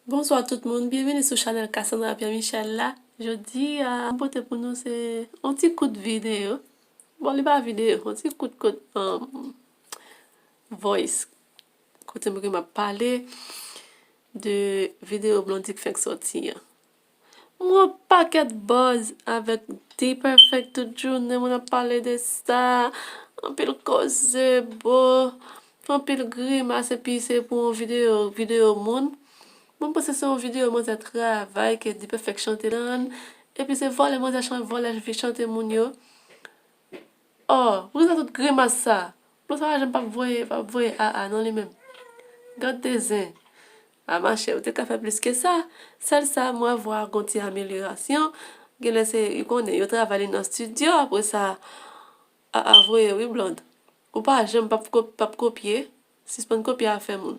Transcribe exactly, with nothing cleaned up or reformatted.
Bonswa tout moun, byenveni sou chanèl Cassandra Pierre Michel la. Jodi a, m pote pou nou se yon ti kout videyo. Bon, li pa videyo, yon ti kout kout um, voice. Kote m gen m ap pale de videyo Blondy k fenk sòti an. M wè yon pakèt buzz avèk D-Perfect tout jounen, moun ap pale de sa, anpil koze, bo, anpil grimas, epi se pou yon videyo, videyo moun. Mwen panse se yon videyo manzè travay ke D-Perfect chante nan, epi se vòlè manzè chan-, vòlè vi chante moun yo. Oh, poukisa tout grimas sa? Blondy sa pa janm p ap voye, p ap voye A A non li menm. Gad de zen. A machè, ou te ka fè plis ke sa. Sèl sa, mwen vwa gon ti amelyorasyon. Genlè se, ou konnen, yo travay li nan estidyo, apre sa, A A voye wi Blondy. Ou pa janm p ap ko-, p ap kopye. Sispann kopye afè moun.